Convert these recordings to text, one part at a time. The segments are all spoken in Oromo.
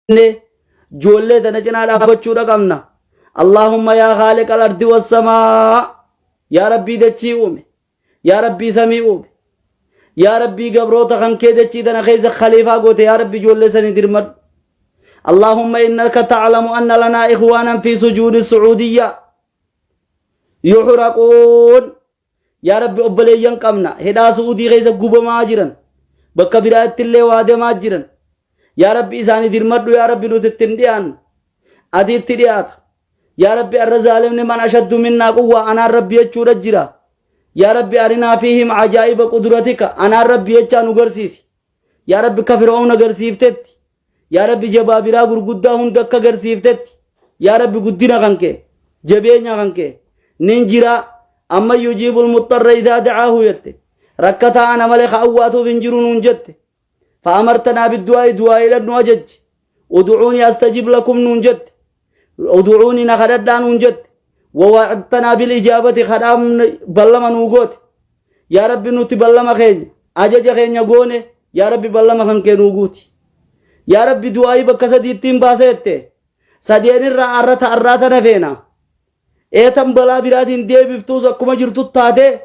Jennee ijoollee tana cinaa dhaabachuudha qabna. Allaahumma yaa khaaliqal ardi wassamaa, yaa Rabbii dachii uume, yaa Rabbii samii uume, yaa Rabbii gabroota kan kee dachii tana keessa khaliifaa goote, yaa Rabbi ijoollee sanii dirmadhu. Allaahumma innaka ta'lamu anna lanaa ikhwaanan fi sujuudi su'uudiyya yuhraquun. Yaa Rabbi, obboleeyyan qabna hidhaa Su'uudii keessa gubamaa jiran, bakka biraatti illee waadamaa jiran. Yaa Rabbi, isaanii dirmadhu. Yaa Rabbi, nuti itti hin dhiyaannu, ati itti dhiyaata. Yaa Rabbi, arra zaalimni man ashaddu minnaa quwwaa, anaan Rabbi jechuudha jira. Yaa Rabbi, arinaa fiihim ajaa'iba qudratika, anaan Rabbi jechaa nu garsiisi. Yaa Rabbi, ka Fir'aun agarsiiftetti, yaa Rabbi, jabaa biraa gurguddaa hunda akka agarsiiftetti, yaa Rabbi, guddina kan kee, jabeenya kan kee nin jira. Amma yujiibul muxxarra idaa dacaahu jette, rakkataa ana malee ka awwaatuuf hin jiru nuun jette. Fa'amartanaa biddu'aa'i, du'aa'iidhaan nu ajajji. Uducuunii astajib lakum nuun jette, uducuunii na kadhadhaa nuun jette. Wawa'adtanaa bil ijaabati, kadhaan ballama nuu goote. Yaa Rabbi, nuti ballama keenya, ajaja keenya goone. Yaa Rabbi, ballama kan kee nuu guuti. Yaa Rabbi, du'aa'ii bakka sadiittiin baasa jette, sadeenirraa arra ta'arraa tana feena. Eetan balaa biraatiin deebiftuus akkuma jirtu taate,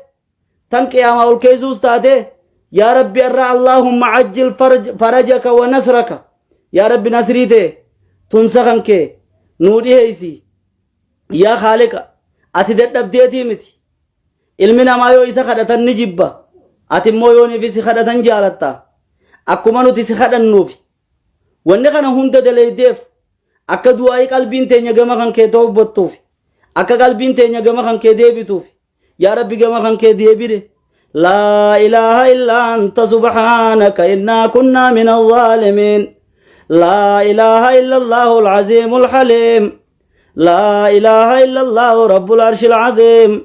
tan qiyaamaa ol keessuus taate, yaa Rabbi, arra Allaahumma ajjil farajaka wa nasraka. Yaa Rabbi, nasrii tee, tumsa kan kee nuu dhiheeysi. Yaa Khaaliqa, ati dadhabdeetii miti. Ilmi namaa yoo isa kadhatan ni jibba, ati immoo yoo niif si kadhatan jaalatta. Akkuma nuti si kadhannuufi wanni kana hunda daleeydeef, akka du'aa'ii qalbiin teenya gama kan kee toobbattuuf, akka qalbiin teenya gama kan kee deebituuf. Yaa Rabbi, gama kan kee deebine. Laa ilaaha illaa anta subhaanaka innaa kunnaa min alzaalimiin. Laa ilaaha illa allaahu alcaziimu alxaliim. Laa ilaaha illa allaahu rabbul arshi alcaziim.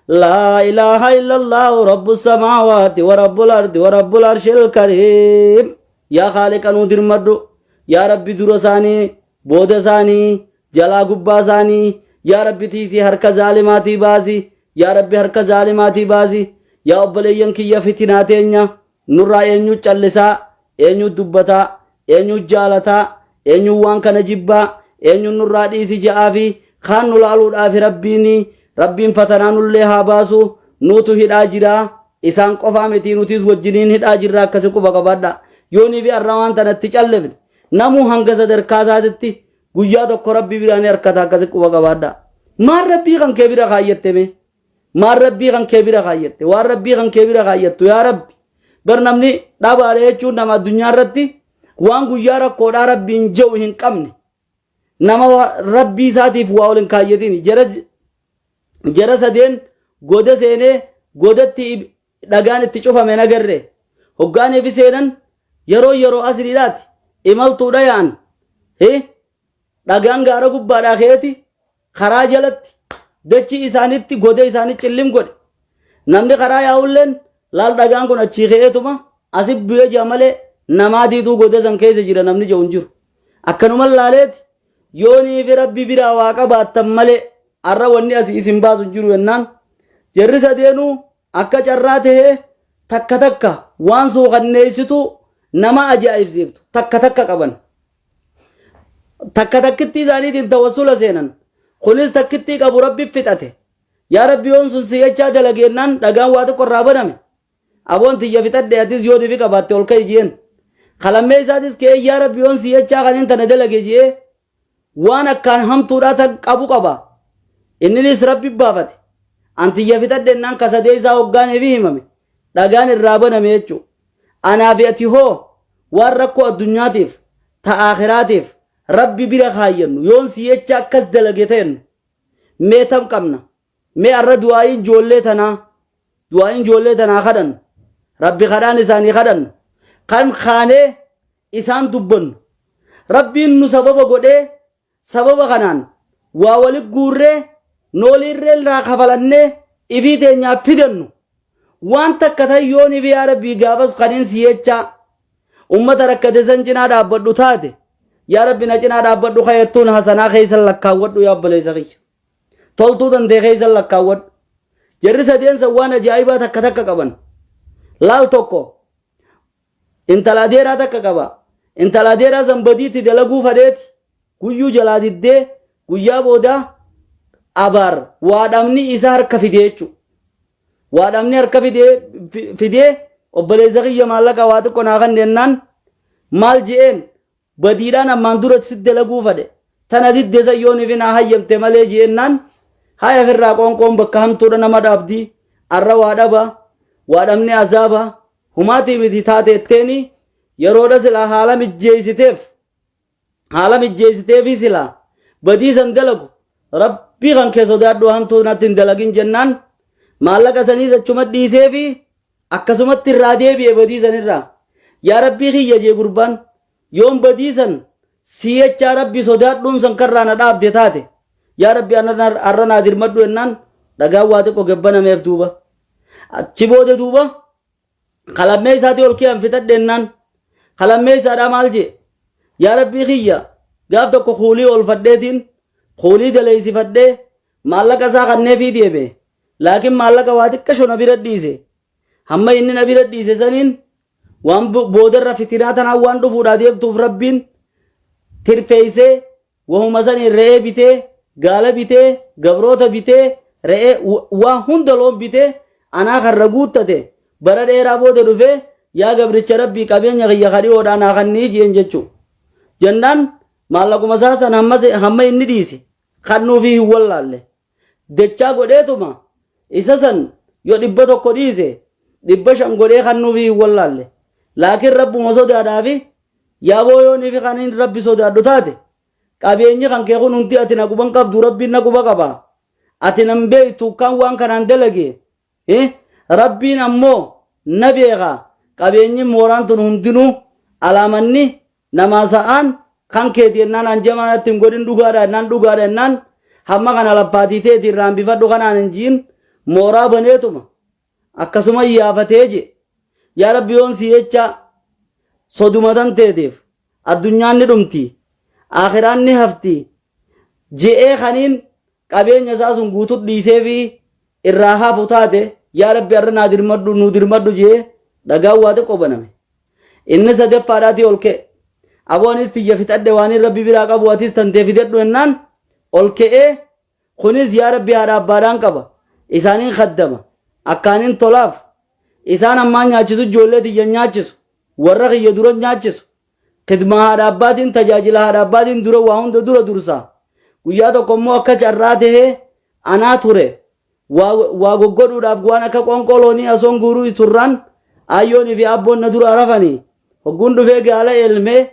Laa ilaaha illa allaahu rabbu samaawaati wa rabbul ardi wa rabbul arshi alkariim. Yaa Khaaliqa, nuu dirmadhu. Yaa Rabbi, dura isaanii, booda isaanii, jalaa gubbaa isaanii, yaa Rabbi, tiisii, harka zaalimaatii baasi. Yaa Rabbi, harka zaalimaatii baasi. Yaa obboleeyyan kiyya, fitinaa teenya nurraa eenyu callisaa, eenyu dubbataa, eenyu jaalataa, eenyu waan kana jibbaa, eenyu nurraa dhiisi ja'aa fi kaan nu laaluudhaaf? Rabbiin fatanaa nullee haa baasu. Nuutu hidhaa jiraa, isaan qofaa miti, nutis wajjiniin hidhaa jirra. Akkasi quba qabaadha. Yoonii fi arra waan tanatti callifne, namuu hanga sadarkaa isaatitti guyyaa tokko Rabbi biraa ni harkata. Akkasi quba qabaadha. Maal Rabbii kan kee bira kaayyette mee? Maal Rabbii kan kee bira kaayyette? Waan Rabbii kan kee bira kaayyattu, yaa Rabbi, bar namni dhabaadha jechuun nama addunyaa irratti waan guyyaa rakkoodhaa Rabbiin je'u hin qabne, nama Rabbii isaatiif waa ol hin kaayyatin. Jara sadeen goda seenee godatti dhagaan itti cufame nagarre. Hoggaanii fi seenan yeroo yeroo asriidhaati imaltuudha yaa'an, dhagaan gaara gubbaadhaa ka'eeti karaa jalatti dachii isaanitti, goda isaanii cillim godhe. Namni karaa yaa'ulleen laal, dhagaan kun achii ka'eetuma asi bu'ee jira malee namaatiituu goda san keessa jira namni jedhu hin jiru. Akkanuma laaleeti yoonii fi Rabbi biraa waa qabaattan malee arra wanni asii isin baasu hin jiru jennaan, jarri sadeenuu akka carraa tahee takka takka waan suukanneessitu nama ajaa'ibsiiftu takka takka qaban. Takka takkittii isaaniitiin tawassula seenan. Kunis takkittii qabu Rabbi fixate. Yaa Rabbi, yoon sun si'achaa dalageennaan dhagaan waa tokko irraa baname. Aboon tiyya fixadhe, atis yoo nifi qabaatte ol ka'i jeen. Kalammee isaatis ka'ee, yaa Rabbi, yoon si'achaa kaniin tana dalage jee waan akkaan hamtuudhaa tan qabu qaba. Inninis Rabbi baafate. An tiyya fixadhe jennaan, kasadee isaa hoggaaniif himame. Dhagaan irraa baname jechuudha. Anaa fi ati hoo waan rakkoo addunyaatiif ta aakhiraatiif Rabbi bira kaayyannu, yoon si'echa akkas dalage ta'ennu, mee tam qabna? Mee arra du'aa'iin ijoollee tanaa kadhannu, Rabbi kadhaan isaanii kadhannu, kan kaanee isaan dubbannu, Rabbiin nu sababa godhee, sababa kanaan waa wali guurree nooliirree irraa kafalannee ifii teenyaaf fidannu. Waan takka tayyoon ifi, yaa Rabbii, gaafas kaniin si'echaa ummata rakkate san cinaa dhaabbadhu taate, yaa Rabbi, na cinaa dhaabbadhu kayattuun hasanaa keessan lakkaawwadhu. Yaa obboleessa kiyya, toltuu dandee keessan lakkaawwadhu. Jarri sadeen san waan ajaa'ibaa takka takka qaban. Laal, tokko intala adeeraa takka qaba. Intala adeeraa san badiitti dalaguu fadheeti guyyuu jalaa diddee guyyaa boodaa abaar waa dhabni isa harka fidee jechuudha. Waa dhabni harka fidee fidee obboleessa kiyya maallaqa waa xiqqoo naa kanneenaan maal je'een badiidhaan ammaan dura si dalaguu fadhe tana didde san yoon ifi naa hayyamte malee je'ennaan haya firraa qoonqoon bakka hamtuudha nama dhaabdii arra waa dhaba waa dhabni azaaba humaatii miti taate etteeni yeroodha silaa haala mijjeessiteef haala mijjeessiteefi silaa badii san dalagu rabbii kan kee sodaadhu hamtuu natti hin dalagin jennaan maallaqa saniis achuma dhiiseefi akkasumatti irraa deebi'e badii sanirraa yaa rabbii kiyya jee gurbaan yoon badii san sii jechaa rabbi sodaadhuun san karraa na dhaabde taate yaa rabbi arra naa dirmadhu jennaan dhagaan waa xiqqoo gabbanameef duuba achi booda duuba kalammee isaatii ol kiyaan fixadhe jennaan kalammee isaadhaa maal jee yaa rabbii kiyya gaaf tokko kuulii oolfadheetiin kuulii daleessifadhee maallaqa isaa kanneefii deeme laakiin maallaqa waa xiqqasho na bira dhiise hamma inni na bira dhiise saniin waan boodarra fitinaa tanaan waan dhufuudhaa deemtuuf rabbiin tirfeessee wahuma saniin re'ee bitee gaala bitee gabroota bitee re'ee waan hunda loon bitee anaa karra guuttate bara dheeraa booda dhufee yaa gabricha rabbii qabeenya kiyya kadhiyoodhaa naa kannii jeen jechuu jennaan maallaquma isaa san hamma inni dhiise kannuufii hin wallaalle dachaa godheetuma isa san yoo 100 dhiise 500 godhee kannuufii hin wallaalle laakiin rabbuma sodaadhaafi yaaboo yoon ifi kan hin rabbi sodaadhu taate qabeenyi kan kee kun hundi ati na quban qabdu rabbiin na quba qaba ati nan beektu kan waan kanaan dalage rabbiin ammoo na beeka qabeenyi mooraan tun hundinuu alaamanni namaa sa'aan kan keeti jennaan hanjamaa natti hin godhin dhugaadha jennaan dhugaadha jennaan hamma kana laffaatii teeti irraa hambifadhu kanaan hin jiin mooraa baneetuma akkasuma yaafatee je yaa rabbi yoon si jecha soduma tan teetiif addunyaan ni dhumti aakhiraan ni hafti je'ee kaniin qabeenya isaa sun guutuu dhiisee fi irraa hafu taate yaa rabbi har'a naa dirmadhu nuu dirmadhu jee dhagaan waa xiqqoo baname. Inni sadaffaadhaatii ol ka'e. Aboo anis tiyya fixadhe waan inni rabbi biraa qabu atis tantee fidadhu jennaan ol ka'ee kunis yaa rabbi haadha abbaadhaan qaba isaaniin khaddama akkaanin tolaaf isaan ammaa nyaachisu ijoollee tiyya nyaachisu warra kiyya dura nyaachisu Khidmaa haadha abbaatiin tajaajila haadha abbaatiin dura waa hunda dura dursa. Guyyaa tokko immoo akka carraa tahee anaa ture. Waa waa goggodhuudhaaf waan akka qoonqoo loonii asoon guuruu turraan aayyoonii fi abboon na dura rafanii. Hogguun dhufee gaala elmee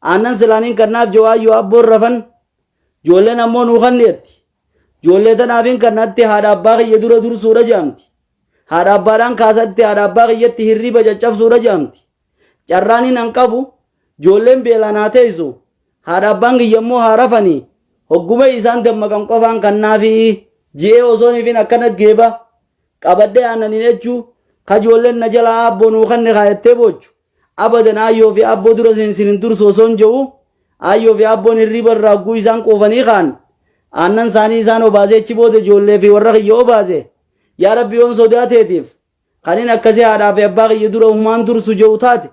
aannan silaaniin kannaaf jiru aayyoo abboon rafan. Ijoolleen ammoo nuu kanniyetti. Ijoollee tanaafiin kannatti haadha abbaa kiyya dura dursuudha jedhamti. Haadha abbaadhaan kaasatti haadha abbaa kiyyatti hirriba caccabsuudha jedhamti. Carraan hin an qabu ijoolleen beelaan haa teessu haadha abbaan kiyya immoo haa rafanii hogguma isaan dammaqan qofaan kannaafi ji'ee osoon ifin akkana geeba qabadhee aannan hin echuu ka ijoolleen na jalaa aabboo nuu kanne kaayattee boochu abadan aayyoo fi aabboo dura sin hin dursu osoon je'u aayyoo fi aabboon hirriiba irraa hogguu isaan quufanii kaan aannan isaanii isaan obaasee achi booda ijoollee fi warra kiyya obaase yaa rabbi yoon sodaa teetiif Kanin akkasii haadhaa fi abbaa kiyya dura humaan dursu je'u taate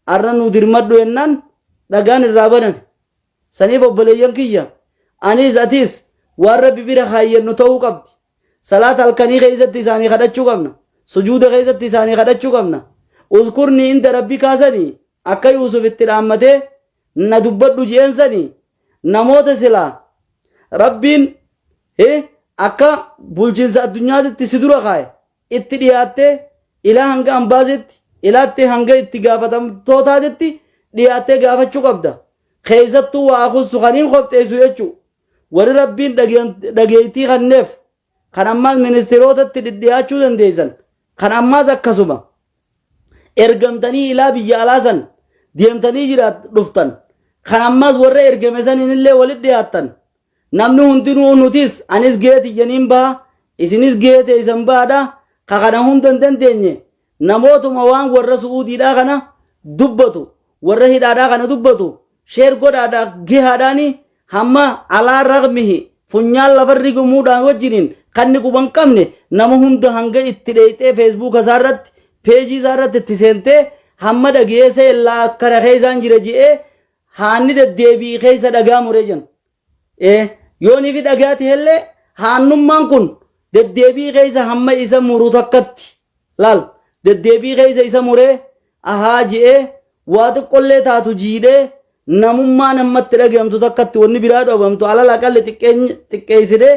arra nu dirmadhu jennaan dhagaan irraa baname. Saniif obboleeyyan kiyya anis atis waan rabbi bira kaayyannu ta'uu qabdi. Salaata halkanii keessatti isaanii kadhachuu qabna. Sujuuda keessatti isaanii kadhachuu qabna. Uzkurni inda rabbi kaasanii akka Yuusuf itti dhaammatee na dubbadhu je'een sanii namoota silaa rabbiin akka bulchiinsa addunyaatitti si dura kaaye itti dhiyaattee ilaa hanga ambaasetti ilaatti hanga itti gaafatamtootaatitti dhiyaattee gaafachuu qabda. Keessattuu waa akussu kaniin qopheessu jechuu warri rabbiin dhageettii kanneef kan ammaas ministeerotatti dhidhiyaachuu dandeessan kan ammaas akkasuma ergamtanii ilaa biyya alaa san deemtanii jiraat dhuftan kan ammaas warra ergame saniin illee walitti dhiyaattan Namni hundinuu nutis anis gahee tiyya niin baha isinis gahee teessan bahaadha ka kana hunda hin dandeenye namootuma waan warra su'uudiidhaa kana dubbatu warra hidhaadhaa kana dubbatu sheer godhaadha gahaadhaani hamma alaa raqmihi funyaan lafarri gumuudhaan wajjiniin kanni quban qabne nama hunda hanga itti dheeyxee feesbuuka isaa irratti peejii isaa irratti itti seentee Hamma dhagee seellaa akkana keessaan jira je'ee haanni deddeebii keessa dhagaa mure jenna. Ee yoonii fi dhagaa ta'ellee haannummaan kun deddeebii keessa hamma isa muru takkatti laal deddeebii keessa isa muree ahaa je'ee waa xiqqollee taatu jiidhee namummaan ammatti dhagayamtu takkatti wanni biraa dhabamtu alal aqalli xiqqeessidee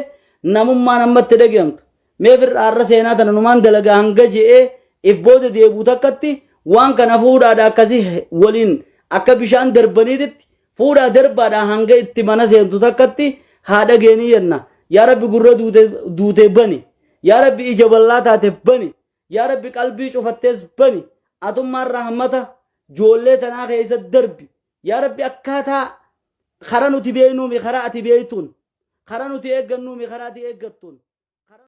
namummaan ammatti dhagayamtu mee firra har'a seenaa tana numaan dalagaa hanga je'ee if booda deebi'u takkatti waan kana fuudhaadha akkasii waliin akka bishaan darbaniititti fuudhaa darbaadha hanga itti mana seentu takkatti haa dhageenii jenna. Yaa Rabbi gurra duute bani, yaa Rabbi ija bal'aa taate bani, yaa Rabbi qalbii cufattees bani, atummaan rahmata joollee tanaa keessa darbi. Yaa Rabbi akkaataa karaa nuti beeknuumi karaa ati beektuun, karaa nuti eeggannuumi karaa ati eeggattuun.